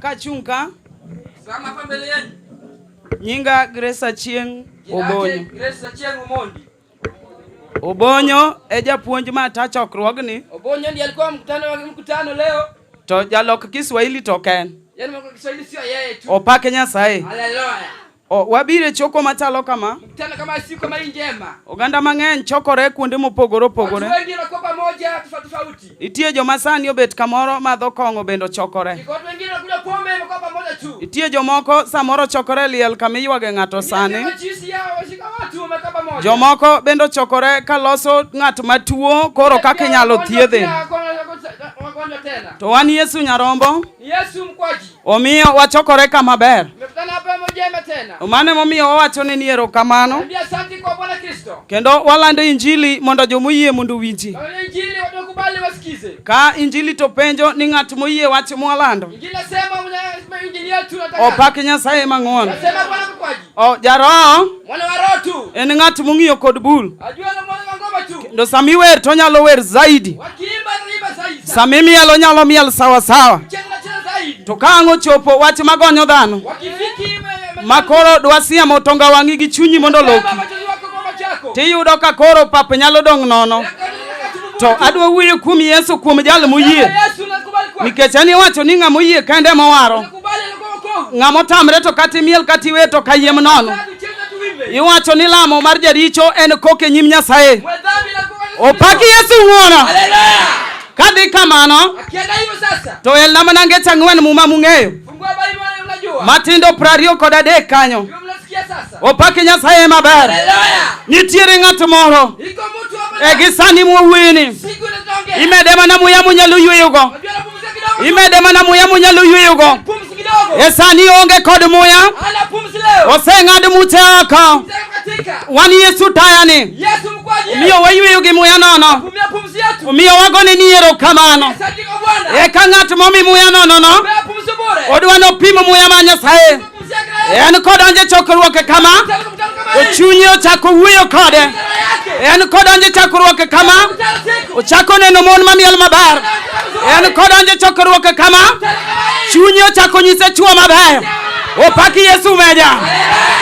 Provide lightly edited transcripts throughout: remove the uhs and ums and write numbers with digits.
Kachung' ka, Simama hapa mbele yenu. Nyinga Grace Achieng' Jina lake Obonyo. Grace Achieng' Omondi. Obonyo e japuonj ma ta chokruogni, Obonyo ndiye alikuwa mkutano wa mkutano leo. To jalok Kiswahili to ok en. Yaani mambo ya Kiswahili sio yeye tu. Opake Nyasaye. Haleluya. O, wabiro e choko machalo kama. Mkutano kama siku kama hii njema. Oganda mang'eny chokore kuonde mopogore Watu opogore. wengi wanakuwa pamoja tofauti tofauti. Nitie joma sani obet kamoro madho kong'o bende ochokore. Iko watu wengine wanakunywa pombe wamekuwa pamoja tu. Nitie jomoko samoro ochokore e liel kama iywage ng'ato sani. Wengine jinsi yao washika watu wamekaa pamoja. Jomoko bende ochokore kaloso ng'at matuo koro kaka inyalo Wagonjwa thiedhe. pia, wagonjwa tena. To wan Yesu nyarombo, Ni Yesu mkwaji. Omiyo wachokore kama ber. Tumekutana hapa njema tena. Mano emomiyo wawacho ni erokamano. Naambia asante kwa Bwana Kristo. Kendo walando injili mondo jomoyie mondo owinji. Na injili watu wakubali wasikize. Ka injili to penjo ni ng'at moyie wach mwalando. Injili nasema mwenye injili yetu nataka. Opak Nyasaye mang'won. Nasema Bwana mkwaji. O jaroho Mwana wa roho tu. En ng'at mong'iyo kod bul. Ajua na mwana wa ngoma tu. Kendo sami wer to onyalo wer zaidi. Wakiimba naimba zaidi. Sami miel onyalo miel sawa sawa. Cheza na cheza zaidi. To ka ang' ochopo wach magonyo dhano. Wakifiki Ma koro dwa siemo tonga wang'i gi chunyi mondo Sema oloki. machozi wako kwa macho yako. Tiyudo ka koro pap nyalo dong' nono. To adwa wuoyo kuom Yesu, kuom jal moyie. Yesu nakubali kwa. Nikech en iwacho ni ng'ama oyie kende ema owaro. Nakubali alikuwa wokovu. Ng'ama otamre to kata imiel kata iwe to kayiem nono. Sasa tucheze tuimbe. Iwacho ni lamo mar jaricho en kok e nyim Nyasaye. Mwenye dhambi na kwa. Opaki Yesu ng'wono. Haleluya. Kadhi kamano Akienda hivyo sasa. to elna mana ngeche ang'wen muma mung'eyo. Fungua Biblia unajua. Matindo 23 kanyo. Ndio mnasikia sasa. Opaki Nyasaye maber. Haleluya. Nitiere ng'at moro Iko mtu hapa. e gi sani mwawuoyeni. Siku tunaongea. Imede mana muya munyalo yweyogo. Unajua napumzika kidogo. Imede mana muya munyalo yweyogo. Pumzi kidogo. E sani onge kod muya. Ana pumzi leo. Oseng'ad muche oko. Katika. Wan Yesu tayani. Yesu mkwaji. Omiyo wayweyo gi muya nono. Pumia pumzi yetu. Omiyo wagone ni erokamano. Asante kwa Bwana. Eka ng'at momi muya nono no, Pumia pumzi bure. odwa nopimo muya mar Nyasaye. Pumzi yake. En kodonjo e chokruok kama, Mkutano kama to hii. chunye ochako wuoyo kode. Mkutano yake. En kodonjo e chokruok kama, Mkutano siku. ochako neno mon mamiel maber. En kodonjo e chokruok kama, Mkutano kama hii. chunye ochako nyise chuo maber. Opaki Yesu meja.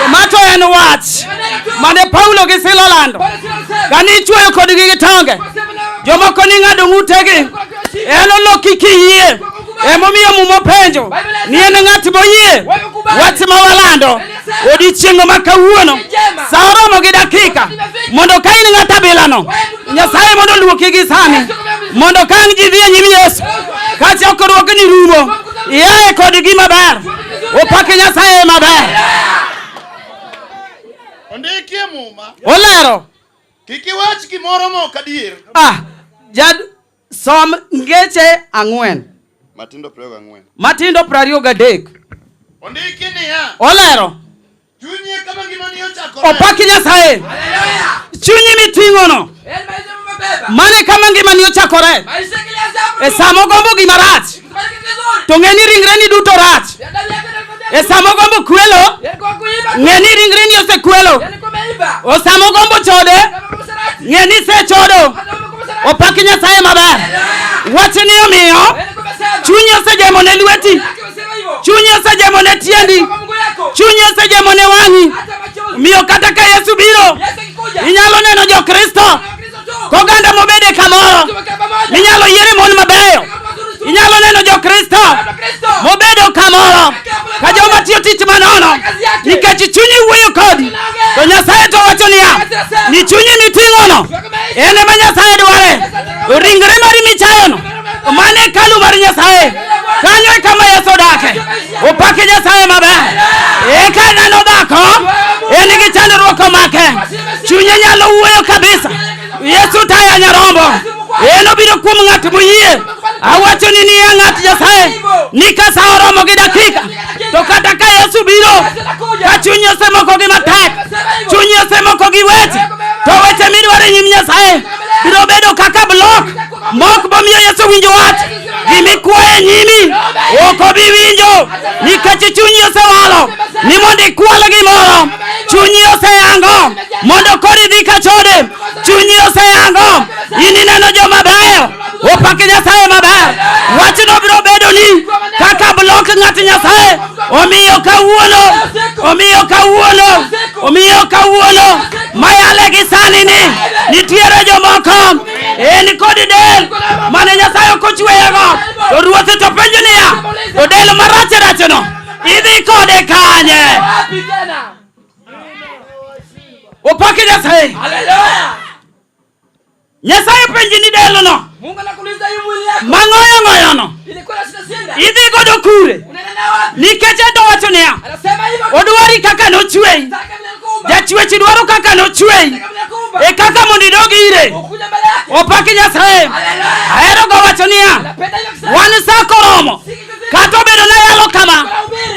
To ma to en wach mane Paulo gi Sila olando. Bwana sio msema. Kane ichwoyo kodgi gi tonge, Sema na jomoko ni ng'ado ng'utegi. kwa kwa chini. En oloki kiyie. Emomiyo Muma openjo ni en ng'at moyie wach ma walando odiechieng' ma kawuono sa oromo gi dakika mondo ka in ng'at abilano Nyasaye mondo oluoki gi sani mondo ka ang' ji dhi e nyim Yesu ka chokruogni rumo iaye kod gima ber. Opaki Nyasaye maber. Ondiki e Muma, Olero. Kik iwach gimoro ma ok adier. Ah, jad som ngeche 4. Matindo 24. Matindo 23. Ondiki niya, Olero. Chunyi e kama ngimani ochakore. Opaki Nyasaye. Haleluya. Chunyi miting'ono. En maisha umebeba. Mane kama ngimani ochakore. Maisha kila zamu. E sama ogombo gima rach, Kufanya kitu kizuri. to ng'e ni ringreni duto rach. Ya damu yake inapotea. E sama ogombo kwelo, Yalikuwa kuiba. ng'e ni ringreni osekwelo. Yalikuwa umeiba. O sama ogombo chode, Kama msarati. ng'e ni isechodo. Hata umekuwa msarati. Opaki Nyasaye maber. Haleluya. Wachni omiyo Yalikuwa umesema. chunyi osejemo ne lweti, Yake umesema hivyo. chunyi osejemo ne tiendi, Kwa mguu yako. chunyi osejemo ne wang'i. Hata machozi. Omiyo kata ka Yesu biro, Yesu akikuja. inyalo neno Jokristo Na Kristo tu. koganda mobede kamoro, Tumekaa pamoja. minyalo yiere mon mabeyo. Watu wazuri tu. Inyalo neno Jokristo Kristo. mobedo kamoro ka joma tiyo tich manono nikech chunyi wuoyo kodi, to Nyasaye to wacho niya ni chunyi miting'ono en ema Nyasaye dware. Ringre mari michayono mano hekalu mar Nyasaye, kanyo e kama Yesu odake. Opaki Nyasaye maber. Eka neno dhako en gi chandruok omake, chunye nyalo wuoyo kabisa. Yesu taya nyarombo, en obiro kuom ng'at moyie. Awacho ni niya ng'at Nyasaye ni ka sa oromo gi dakika, to kata ka Yesu biro ka chunyi osemoko gi matek, chunyi osemoko gi weche, to weche midwaro e nyim Nyasaye biro bedo kaka blok mok bomiyo Yesu winjo wach. Gimikwayo e nyimi ok obi winjo nikech chunyi osewalo ni mondo ikwal gimoro. Chunyi oseyango mondo koro idhi ka chode. Chunyi oseyango in ineno joma beyo. Opaki Nyasaye maber. Wachno biro bedo ni kaka blok. ng'at Nyasaye. Omiyo kawuono, omiyo kawuono, omiyo kawuono mayale gi sani ni nitiere jomoko en kod del mane Nyasaye ok ochweyego, to ruoth to penjo niya, to del marach rachno idhi kode kanye? Wapi tena? Opaki Nyasaye. Haleluya. Nyasaye penji ni delno Mungu anakuuliza hii mwili yako mang'oyo ng'oyono ilikuwa na shida shinda. idhi godo kure? Unaenda nayo wapi? Nikech en to wacho niya, Anasema hivyo. odwari kaka nochweyi. Taka vile alikuumba. Jachwech dwaro kaka nochweyi Taka vile alikuumba. e kaka mondo idog ire. Ukuja mbele yake. Opaki Nyasaye. Haleluya. Ahero go wacho niya, Anapenda hiyo kisema. wan sa koromo kata obedo nayalo kama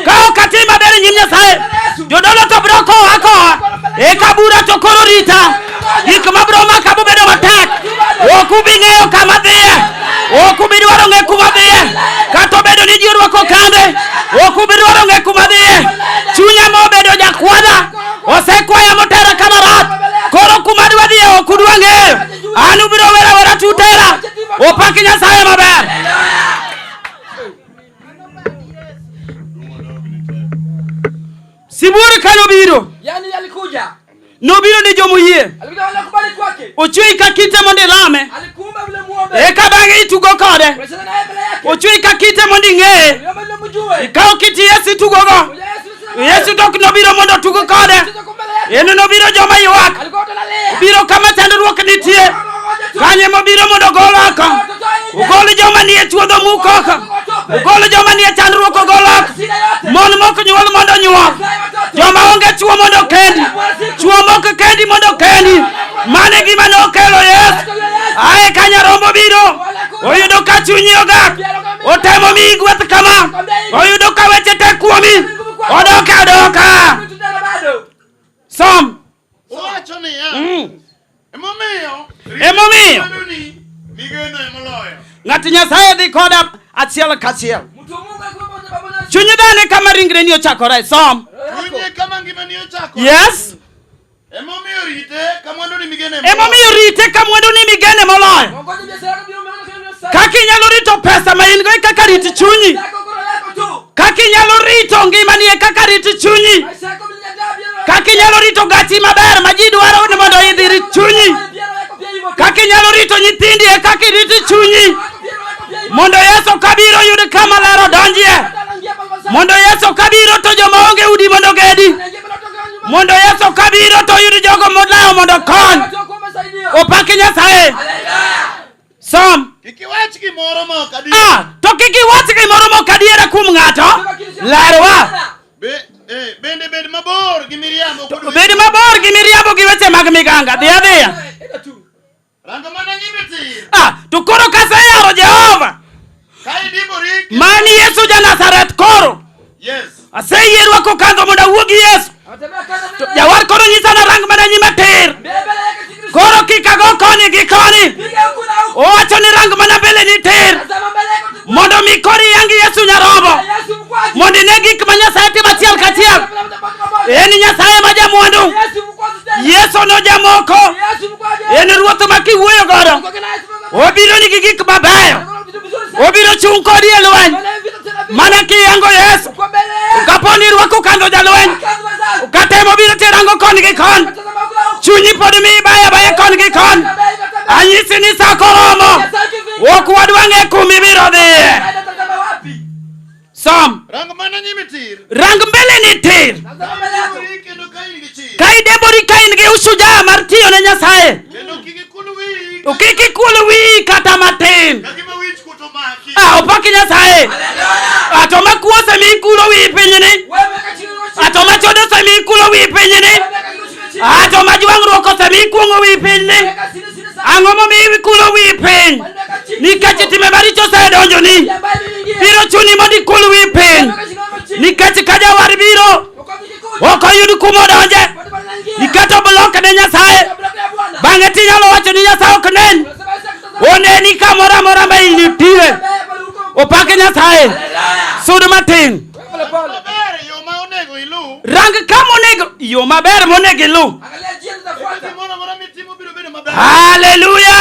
ka ok atim maber e nyim Nyasaye, jodolo to biro kowa kowa eka bura to koro rita. Gik mabiro maka bobedo matek. Ok ubi ng'eyo kama dhiye, ok ubi dwaro ng'e kuma dhiye. Kata obedo ni ji orwako kandhe, ok ubi dwaro ng'e kuma dhiye. Chunya mobedo jakwadha osekwaya motera kama rach. Koro kuma dwa dhiye ok udwa ng'eyo. An ubiro wera wera tutera. Opak Nyasaye maber. Sibuor ka nobiro, Yaani alikuja. nobiro ne jomoyie. Alikuja wale kubali kwake. Ochweyi ka kite mondo ilame, Alikuumba vile muombe. eka bang'e itugo kode. Unacheza naye mbele yake. Ochweyi ka kite mondo ing'eye, Uliomba vile mjue. ikawo kit Yesu itugogo. Kuja Yesu unacheza naye. Yesu to ok nobiro mondo otug kode, Unacheza kwa mbele yake. en nobiro joma ywak, Alikuwa utalalia. biro kama chandruok nitie, kanye mobiro mondo ogol oko. Ogol joma nie chuodho muk oko, ogol joma nie chandruok ogol oko. Shida yote. Mon mok nyuol mondo nyuol, Zae watoto. joma onge chuo mondo kendi, chuo mok kendi mondo kendi. Mano e gima nokelo Yesu. Ae ka nyarombo biro, oyudo ka chunyi ogak, otemo miyi gweth kama, oyudo ka weche tek kuomi, odok adoka. Tutenda bado. Som. Owacho niya, emomiyo Emomiyo. mwanduni migeno emoloyo. Ng'at Nyasaye dhi koda achiel kachiel. Mtu wa Mungu alikuwa pamoja pamoja na Chuny dhano kama ringreni ochakore. Som. roho yako. Chunye kama ngimani ochakore. Yes. Emomiyo rite ka mwanduni migeno emoloyo. Emomiyo rite ka mwanduni migene moloyo. Mwongoze biashara yako bila umeona kile unasema. Kaka inyalo rito pesa ma in go e kaka rit chunyi. Yako koro yako tu. Kaka inyalo rito ngimani e kaka rit chunyi. Maisha yako bila ndaa bila. Kaka inyalo rito gachi maber ma ji dwaro ni mondo idhi rit chunyi. Biashara yako pia hivyo tu. Kaka inyalo rito nyithindi e kaka irit chunyi. Yako biashara yako pia hivyo. Mondo Yesu kabiro yud kama ler odonjie. Hata anaingia pale pale. Mondo Yesu kabiro to joma onge udi mondo ogedi. Anaingia pale kutoka nyuma. Mondo Yesu kabiro to yud jogo modlawo mondo kony. Watu wa kuomba saidio. Opaki Nyasaye. Haleluya. Som. Kik iwach gimoro ma ok adier. Ah, to kik iwach gimoro mok adiera kuom ng'ato. Lerwa. Bende bed mabor gi miriambo kod Bed mabor gi miriambo gi weche mag miganga. Dhi adhiya. Enda tu. Rango mana nyime tir. Ah, to koro kaseyaro Jehova, Ka idimbori. mani Yesu ja Nazareth koro. Yes. Aseyie rwako kandho mondo awuo gi Yesu. Anatembea kando mbele. Jawar koro nyisa narang mana nyima tir. Mbele mbele yake si Kristo. Koro kik ago koni gi koni. Piga huku na huku. Owacho ni rang mana mbele ni tir. Tazama mbele yako tu. Mondo mi koro iyang Yesu nyarombo. Yesu mkwaji. Mondo ine gik ma Nyasaye timo achiel kachiel. En Nyasaye ma jamwandu. Yesu mkwaji tena. Yesu nojamoko. Yesu mkwaji. En ruoth ma kiwuoyo godo. Kwa kina Yesu mkwaji. Obiro nigi gik mabeyo. Kuna vitu vizuri sana. Obiro chung' kodi e lweny. Mbele vita tena vita. Mana kiyango Yesu. Kwa mbele Yesu. Kapo ni irwako kandho jalweny. Kazi wazangu. Katemo biro tirango koni gi koni. Tazama huku na huku. Chunyi pod mi baya baya koni gi koni. Tembea, tembea. Anyisi ni sa koromo. Nyasaye kifika. Ok wadwa ng'e kuma ibiro dhiye. Enda tazama wapi? Som. Rang mana nyime tir. Rang mbele ni tir. Tazama mbele yako. Idembori kendo ka in gi chir. Ka idembori ka in gi ushujaa mar tiyo ne Nyasaye. Kendo kik ikul wiyi To kik ikul wiyi kata matin. ka gima wich kuot omaki. Ah, opaki Nyasaye. Haleluya. Ah, to makuo osemiyi ikulo wiyi pinyni. Wewe weka chini roho chini. Ah, to machodo osemiyi ikulo wiyi pinyni. Wewe weka chini chini. Ah, to majwang'ruok osemiyi ikuong'o wiyi pinyni. Weka chini chini sana. Ang'o momiyo ikulo wiyi piny? Weka chini. Nikech timbe maricho osedonjoni. Ya ambayo iliingia. Biro chuni mondo ikul wiyi piny. Weka chini roho chini. Nikech ka jawar biro, Wokovu ikikuja. ok oyud kuma odonje. Watu wanaingia. Iketo blok ne Nyasaye. Block ya Bwana. Bang'e tinyalo wacho ni Nyasaye ok nen. Unasema Yesu akutazama. Oneni kamoro amora ma intie. Mbele pale huko. Opak Nyasaye. Haleluya. Sud matin. Wewe pole pole. Maber yo ma onego iluw. Rang kama onego yo maber monego iluw. Angalia njia Eka tutafuata. gimoro amora mitimo biro bedo maber. Haleluya!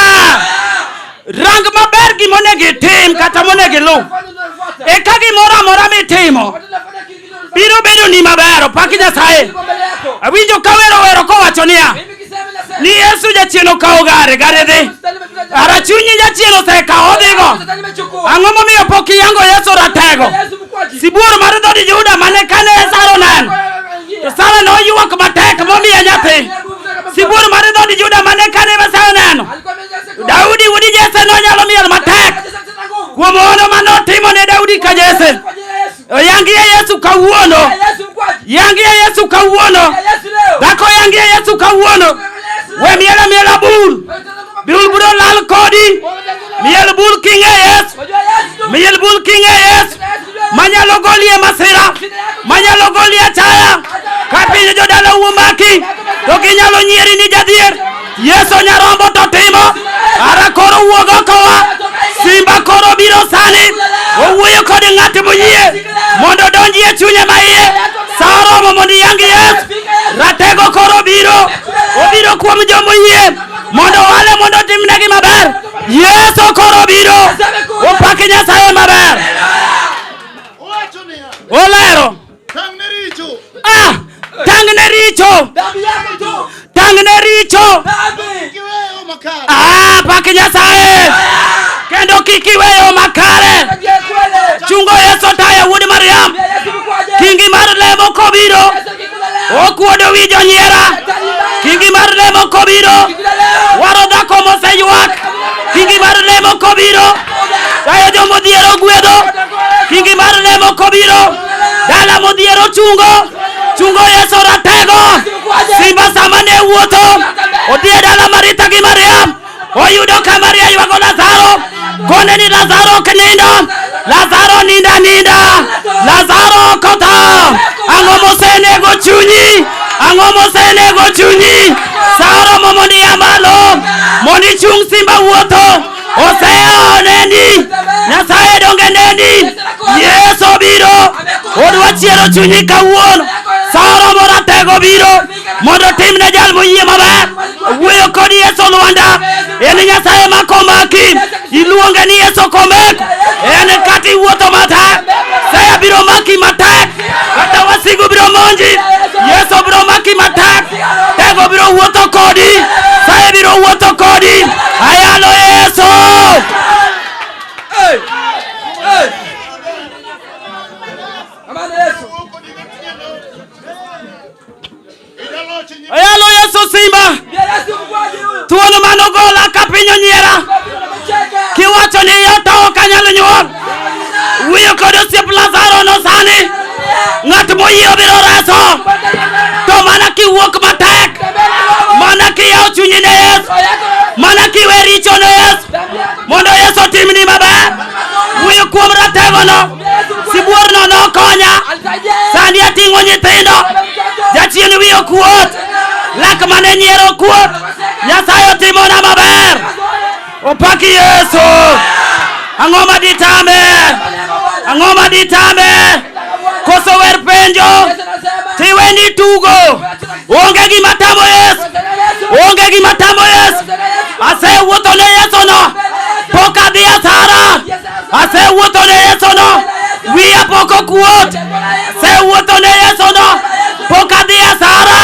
Rang maber gima onego itim kata monego iluw. Tutafuata, tutafuata. Eka gimoro amora mitimo Wakati unafanya kitu kizuri, biro bedo ni maber. Opak Nyasaye. iko mbele yako. Awinjo ka wero wero kowacho niya Mimi kisema nasema. ni Yesu jachien okawo gare gare dhi. Shetani imefika Ara chunyi jachien osekawo odhigo. Shetani imechukua. Ang'o momiyo pok iyango Yesu ratego? Yesu mkwaji. Sibuor mar dhood Juda mane kane Sara oneno. To Sara noywak matek momiye nyathi. Sibuor mar dhood Juda mane kane Esau oneno. Alikuwa amejaza Daudi wuod Jesse nonyalo miel matek kuom hono manotimo ne Daudi ka Jesse. Kwa jina la Yesu. Oyangie Yesu kawuono. Yesu mkwaji. Yangie Yesu kawuono. Yesu leo. Dhako yangie Yesu kawuono. Yesu We leo. miel amiela bul. Bul biro lal kodi. Miel bul king'e Yesu. Wajua Yesu tu. Miel bul king'e Yesu. Yesu jua Yesu. Manyalo golie masira. Manyalo golie achaya. Ka piny jodala umaki to ginyalo nyieri ni jadhier. Yesu nyarombo to timo. Ara koro wuog okowa. Simba koro biro sani. Owuoyo kod ng'at moyie mondo odonji e chunye maiye. Sa oromo mondo iyang Yesu. Ratego koro biro. Obiro kuom jomoyie mondo owale mondo otimnegi maber. Yesu koro biro. Opak Nyasaye maber. Owacho niya, Olero. tang' ne richo. Ah! Tang' ne richo. Dhambi yako tu. Tang' ne richo. Dhambi. Kiweyo makare. Ah, pak Nyasaye. Kendo kik iweyo makare. Ndiye kweli. Chungo Yesu taya wuod Mariam. Ndiye Yesu mkwaji. Kingi mar lemo kobiro. Yesu akikuja leo. Okuodo wi jonyiera. Daktari mbaya. Kingi mar lemo kobiro. Akikuja leo. Waro dhako moseywak. Kingi mar lemo kobiro. Tayo jomodhier ogwedho. Kingi mar lemo kobiro. Dala modhier ochungo. Chungo Yesu ratego. Simba sama ne wuotho. Odhi e dala Maritha gi Mariam. Oyudo ka Maria ywago Lazaro. Kone ni Lazaro ok nindo. Lazaro ninda ninda. Lazaro ok otho. Ang'o mosenego chunyi? Ang'o mosenego chunyi? Sa oromo mondo ia malo. Mondo ichung simba wuotho. Osea oneni. Nyasaye donge neni. Yesu biro. Odwa chiero chunyi kawuono. Sa oromo ratego biro. Mondo otimne jal moyie maber. Wuoyo kod Yesu Lwanda. En Nyasaye ma komaki. Iluonge ni Yesu komek. En kata iwuotho matek. Saya biro maki matek. Kata wasigu biro monji. Yesu biro maki matek. Tego biro wuotho kodi. Saya biro wuotho kodi. Ayalo Yesu. Hey. Hey. Amani Yesu. Wuo kodi gotieno. Idaloch e nyim Ayalo Yesu simba. Ndiye Yesu mkwaji huyu. Thuolo manogola ka piny onyiera. Wapigwa na macheka. Kiwacho ni yota ok anyal nyuol. Wuoyo kod osiep Lazaro no sani. Ng'at moyie obiro reso. To mana kiwuok matek. Mana kiyawo chunyi ne Yesu. Mana kiwe richo ne Yesu. Mondo Yesu otimni maber. Wuoyo kuom rategono. Sibuorno nokonya. Sani ating'o nyithindo. Jachien wiye okuot. Lak mane nyiero okuot. Nyasaye otimona maber. Opaki Yesu. Ang'o ma ditame? Ang'o ma ditame? Koso wer penjo? Tiwe ni tugo. Onge gima tamo Yesu. Onge gima tamo Yesu. Asewuotho ne Yesu no. Pok adhi asara. Asewuotho ne Yesu no. Wiya pok okuot. Asewuotho ne Yesu no. Pok adhi asara.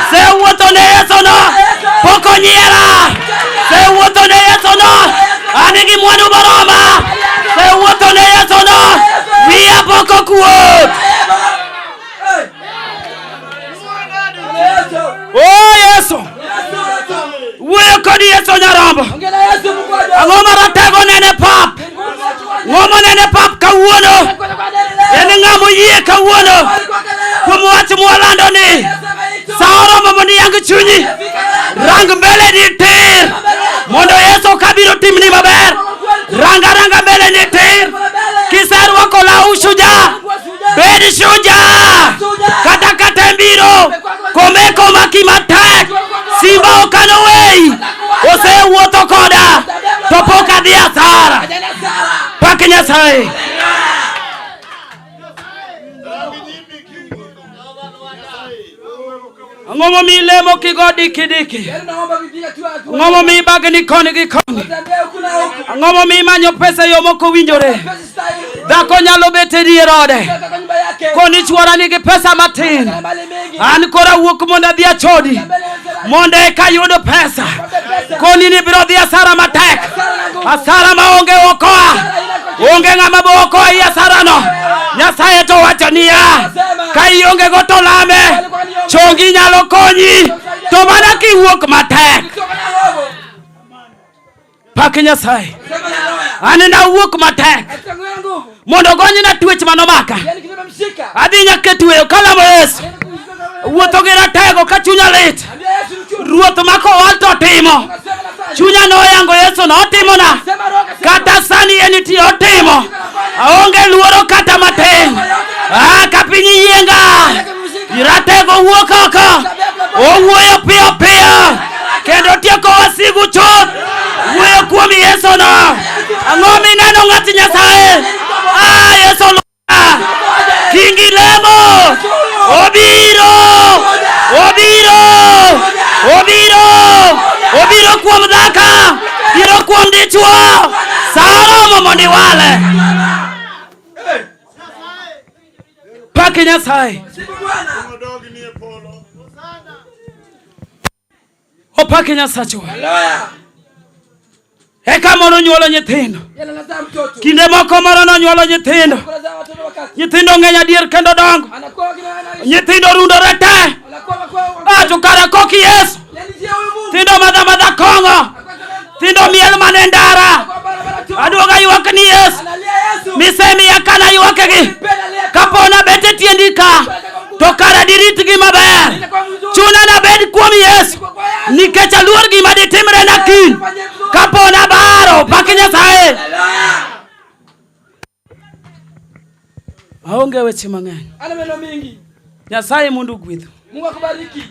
Asewuotho ne Yesu no. Pok onyiera. Asewuotho ne Yesu no. An gi mwandu moroma. Asewuotho ne Yesu no. Wiya pok okuot. O Yesu. Wuoyo kod Yesu nyarombo. Ang'o ma ratego nene pap? Ng'o monene pap kawuono? En ng'a moyie kawuono? Kuom wach mwalando ni sa oromo mondo iyang chunyi. Rang mbele ni tir. Mondo Yesu kabiro timni maber. Rang aranga mbele ni tir. Kiserwako law shujaa. Bed shujaa. Kata ka tem biro. Komeko maki matek. Simba ok anowei. Osewuotho koda. To pok adhi asara. Pak Nyasaye. Rang nyimi kiwuotho. Nyasaye. Ang'o momiyo ilemo kigo diki diki? Ang'o momiyo ibagni koni gi koni? Ang'o momiyo imanyo pesa e yo mok owinjore? Dhako nyalo bet e dier ode Kutoka kwa nyumba yake. koni chuora nigi pesa matin, Ana mali mingi. an koro awuok mondo adhi achodi Mbele ya Israeli. mondo eka ayud pesa. Wape pesa. Koni ni biro dhi asara matek, Hasara na nguvu. asara maonge okoa, onge ng'ama bo okoa i asarano. Nyasaye to wacho niya, ka ionge go to lame, chongi nyalo konyi, to mana kiwuok matek. Kutoka na nguvu. Pak Nyasaye. Sema haleluya. An nawuok matek Katika nguvu ya nguvu. mondo gonyna twech manomaka. Yaani kitu kimemshika. Adhi nyaka e tweyo kalamo Yesu. Yaani kumshika. Wuotho gi ratego ka chunya lit. Ambia Yesu mchungu. Ruoth mako owal to timo. Sema nafanya. Chunya noyango Yesu notimona. Sema roho akasema. Kata sani en nitie otimo. Aonge luoro kata matin. Ah, ka piny yienga. Ratego wuok oko. Owuoyo piyo piyo. Kendo tieko wasigu chuth. Wuoyo kuom Yesu no. Ang'o mineno ng'at Nyasaye? Ah, Yesu luwa. Kingi lemo. Obiro. Obiro. Obiro. Obiro kuom dhaka. Biro kuom dichuo. Sa oromo mondo iwale. Pak Nyasaye. Sifu Bwana. Odogni e polo. Opak Nyasachwa. Haleluya. Eka moro nyuolo nyithindo. Yeye anazaa mtoto. Kinde moko moro nonyuolo nyithindo. Anazaa watoto wakati. Nyithindo ng'eny adier kendo dongo. Anakuwa kina anaishi. Nyithindo rundore te. Anakuwa kwa Ah, to kara kok Yesu. Yaani je huyu Mungu. Tindo madha madha kong'o. Tindo miel mane ndara. Kwa barabara tu. Aduoga ywak ni Yesu. Analia Yesu. Misemiya kana ywakgi. Penda lia. Kapona bet e tiendi ka. To kara diritgi maber. Nitakuwa mzuri. Chuna nabed kuom Yesu. Kwa Yesu. Nikech aluor gima ditimre na kiny. Kapona baro pak Nyasaye. Haleluya. Aonge weche mang'eny. Ana maneno mingi. Nyasaye mondo ogwedhu. Mungu akubariki.